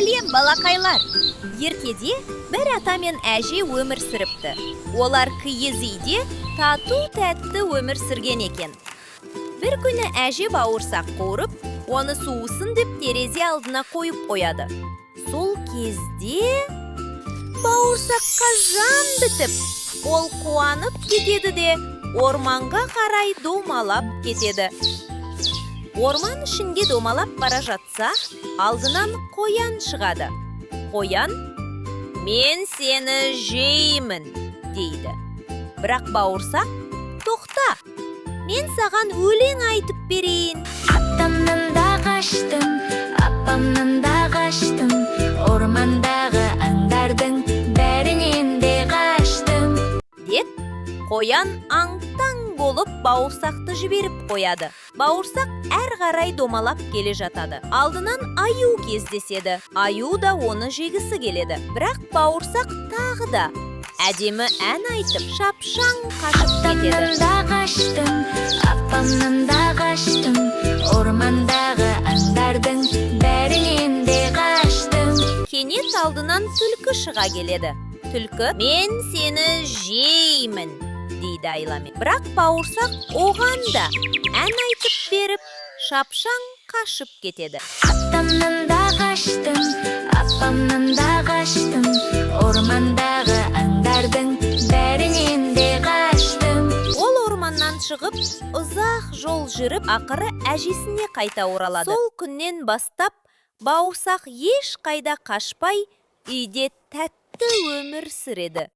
Сәлем, балақайлар! Ертеде бір ата мен әже өмір сүріпті. Олар киіз үйде тату-тәтті өмір сүрген екен. Бір күні әже бауырсақ қуырып, оны суысын деп терезе алдына қойып қояды. Сол кезде бауырсаққа жан бітіп, ол қуанып кетеді де, орманға қарай домалап кетеді. Орман ішінде домалап бара жатса, алдынан қоян шығады. Қоян: «Мен сені жеймін», – дейді. Бірақ бауырсақ: «Тоқта, мен саған өлең айтып берейін». Атамнан да қаштым, апамнан да қаштым, ормандағы аңдардың бәрінен де қаштым. Деп қоян аң-таң болып, бауырсақты жіберіп қояды. Бауырсақ әр қарай домалап келе жатады. Алдынан аю кездеседі. Аю да оны жегісі келеді. Бірақ бауырсақ тағы да әдемі ән айтып, шапшаң қашып кетеді. Атамнан да қаштым, апамнан да қаштым, ормандағы аңдардың бәрінен де қаштым. Кенет алдынан түлкі шыға келеді. Түлкі: «Мен сені жеймін», – дейді айламен. Бірақ бауырсақ оған да ән айтып беріп, шапшаң қашып кетеді. Атамнан да қаштым, апамнан да қаштым, ормандағы аңдардың бәрінен де қаштым. Ол орманнан шығып, ұзақ жол жүріп, ақыры әжесіне қайта оралады. Сол күннен бастап бауырсақ ешқайда қашпай, үйде тәтті өмір сүреді.